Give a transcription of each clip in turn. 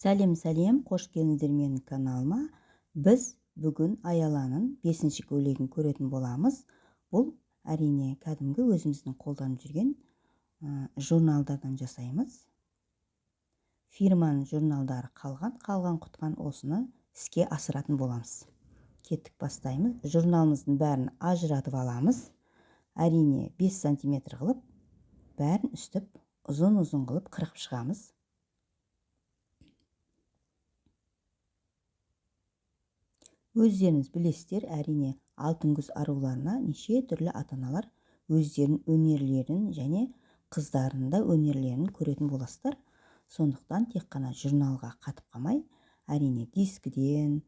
Сәлем, сәлем, қош келдіңіздер менің каналыма. Біз бүгін Аяланың 5-ші көйлегін көретін боламыз. Бұл әрине кәдімгі өзіміздің қолданып жүрген журналдардан жасаймыз. Фирманың журналдары қалған құтқан осыны іске асыратын боламыз. Кеттік, бастаймыз. Журналымыздың бәрін ажыратып аламыз. Әрине 5 сантиметр қылып, бәрін үстіп, ұзын-ұзын қылып қырқып шығамыз. Өздеріңіз білесіздер, әрине алтын күз аруларына неше түрлі ата-аналар өздерінің өнерлерін және қыздарының да өнерлерін көретін боласыздар. Сондықтан тек қана журналға қатып қалмай, әрине дискіден,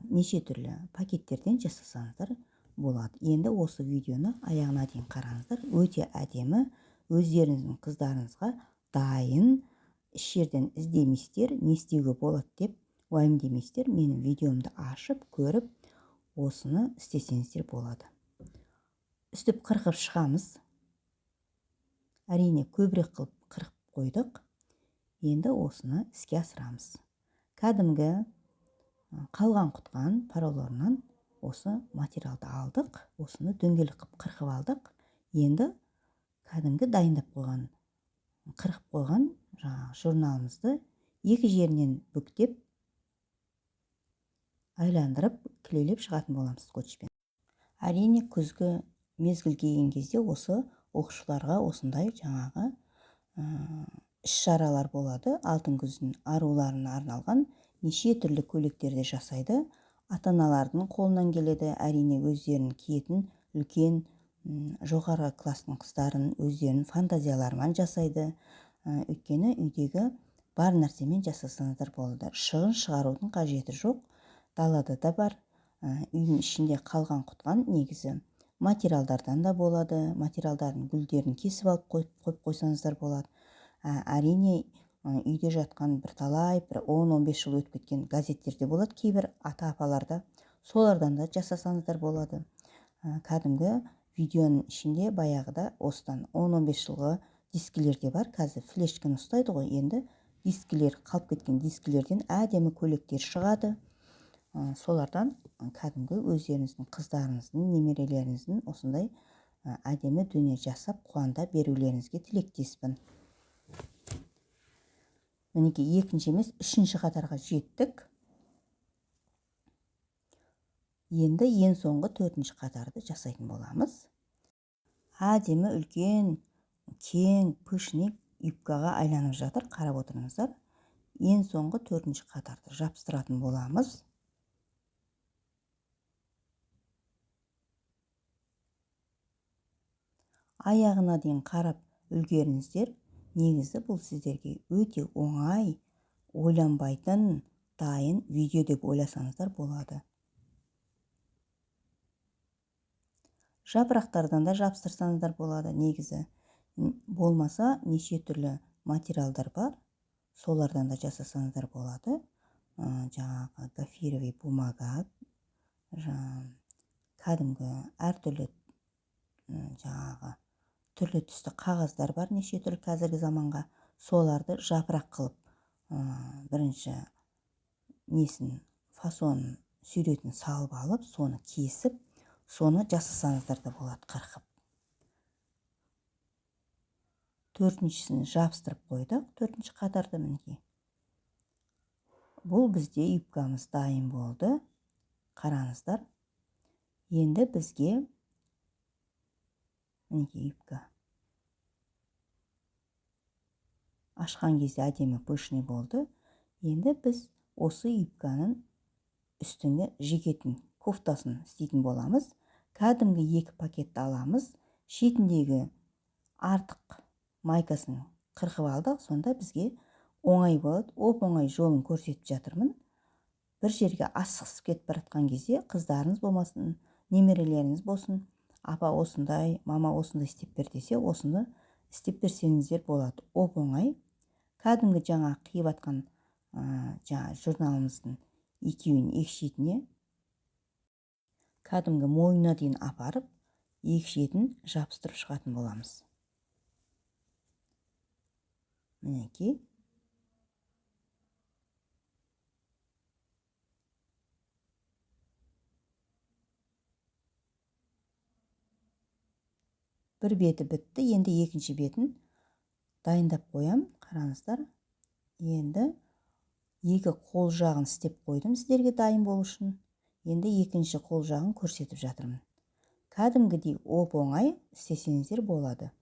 неше түрлі пакеттерден жасасаңыздар болады. Енді осы видеоны аяғына дейін қараңыздар. Өте әдемі, өздеріңіздің қыздарыңызға дайын, еш жерден іздемейсіздер, не істеуге болады деп уайымдемейсіздер. Менің видеомды ашып, көріп, осыны істесеңіздер болады. Үстіп қырқып шығамыз. Әрине көбірек қылып қырқып қойдық. Енді осыны іске асырамыз. Кәдімгі қалған құтқан параларынан осы материалды алдық, осыны дөңгелек қылып қырқып алдық. Енді кәдімгі дайындап қойған, қырқып қойған жаңағы журналымызды екі жерінен бүктеп, айландырып, клейлеп шығатын боламыз скотчпен. Әрине күзгі мезгіл келген кезде осы оқушыларға осындай жаңағы іс-шаралар болады. Алтын күздің аруларына арналған неше түрлі көйлектерді жасайды. Ата-аналардың қолынан келеді. Әрине өздерінің киетін үлкен, жоғарғы класстың қыздарын өздерінің фантазияларымен жасайды. Өйткені үйдегі бар нәрсемен жасасаңыздар болады. Шығын шығарудың қажеті жоқ. Далада да бар. Үйдің ішінде қалған құтқан негізі материалдардан да болады. Материалдардың гүлдерін кесіп алып қойып қойсаңыздар болады. Әрине, үйде жатқан бірталай, бір он-он бес жыл өтіп кеткен газеттерде болады кейбір ата-апаларда. Солардан да жасасаңыздар болады. Кәдімгі видеоның ішінде баяғыда осыдан он-он бес жылғы дискілер де бар. Қазір флешканы ұстайды ғой, енді дискілер, қалып кеткен дискілерден әдемі көйлектер шығады. Солардан кәдімгі өздеріңіздің қыздарыңыздың, немерелеріңіздің осындай әдемі дүние жасап қуанта берулеріңізге тілектеспін. Мінекей екінші емес, үшінші қатарға жеттік. Енді ең соңғы төртінші қатарды жасайтын боламыз. Әдемі үлкен, кең, пышный юбкаға айланып жатыр, қарап отырыңыздар. Ең соңғы төртінші қатарды жабыстыратын боламыз. Аяғына дейін қарап үлгеріңіздер. Негізі бұл сіздерге өте оңай, ойланбайтын дайын видео деп ойласаңыздар болады. Жапырақтардан да жабыстырсаңыздар болады негізі. Болмаса неше түрлі материалдар бар, солардан да жасасаңыздар болады. Жаңағы гофировый бумага, кәдімгі әртүрлі, жаңағы түрлі түсті қағаздар бар неше түрлі қазіргі заманға. Соларды жапырақ қылып, бірінші несін, фасон суретін салып алып, соны кесіп, соны жасасаңыздар да болады қырқып. Төртіншісін жабыстырып қойдық, төртінші қатарды мінекей. Бұл бізде юбкамыз дайын болды. Қараңыздар. Енді бізге мінекей юбка. Ашқан кезде әдемі пышный болды. Енді біз осы юбканың үстіңгі жегетін кофтасын істейтін боламыз. Кәдімгі екі пакетті аламыз. Шетіндегі артық майкасын қырқып алдық. Сонда бізге оңай болады. Оп-оңай жолын көрсетіп жатырмын. Бір жерге асығысып кетіп бара жатқан кезде қыздарыңыз болмасын, немерелеріңіз болсын, апа осындай, мама осындай істеп бер десе, осыны істеп берсеңіздер болады. Оп-оңай. Кәдімгі жаңа қиып атқан, жаңа журналымыздың екеуін екі шетіне кәдімгі мойнына дейін апарып, екі шетін жабыстырып шығатын боламыз. Мінекей. Бір беті бітті, енді екінші бетін дайындап қоям. Қараңыздар, енді екі қол жағын істеп қойдым сіздерге дайын болу үшін. Енді екінші қол жағын көрсетіп жатырмын. Кәдімгідей оп-оңай істесеңіздер болады.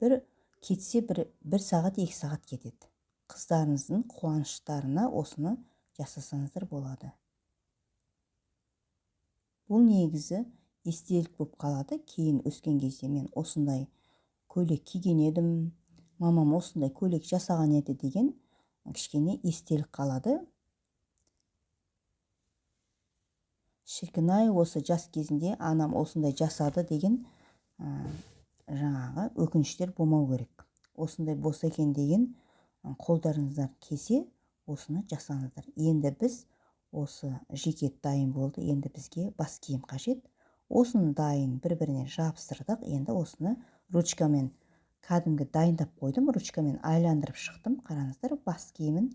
Бір кетсе бір сағат, 2 сағат кетеді. Қыздарыңыздың қуаныштарына осыны жасасаңыздар болады. Бұл негізі естелік болып қалады. Кейін өскен кезде мен осындай көйлек киген едім, мамам осындай көйлек жасаған еді деген кішкене естелік қалады. Шіркін-ай, осы жас кезінде анам осындай жасады деген жаңағы өкініштер болмау керек. Осындай болса екен деген қолдарыңыздан келсе, осыны жасаңыздар. Енді біз осы жекет дайын болды, енді бізге бас киім қажет. Осыны дайын бір-біріне жабыстырдық. Енді осыны ручкамен кәдімгі дайындап қойдым, ручкамен айландырып шықтым. Қараңыздар, бас киімін.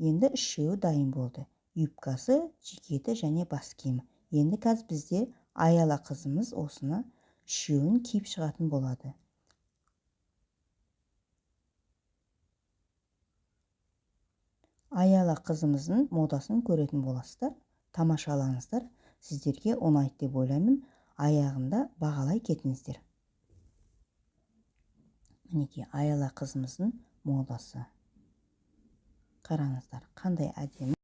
Енді үшеуі дайын болды. Юбкасы, жекеті және бас киімі. Енді қазір бізде Аяла қызымыз осыны үшеуін киіп шығатын болады. Аяла қызымыздың модасын көретін боласыздар, тамашалаңыздар. Сіздерге ұнайды деп ойлаймын. Аяғында бағалай кетіңіздер. Мінекей Аяла қызымыздың модасы. Қараңыздар, қандай әдемі.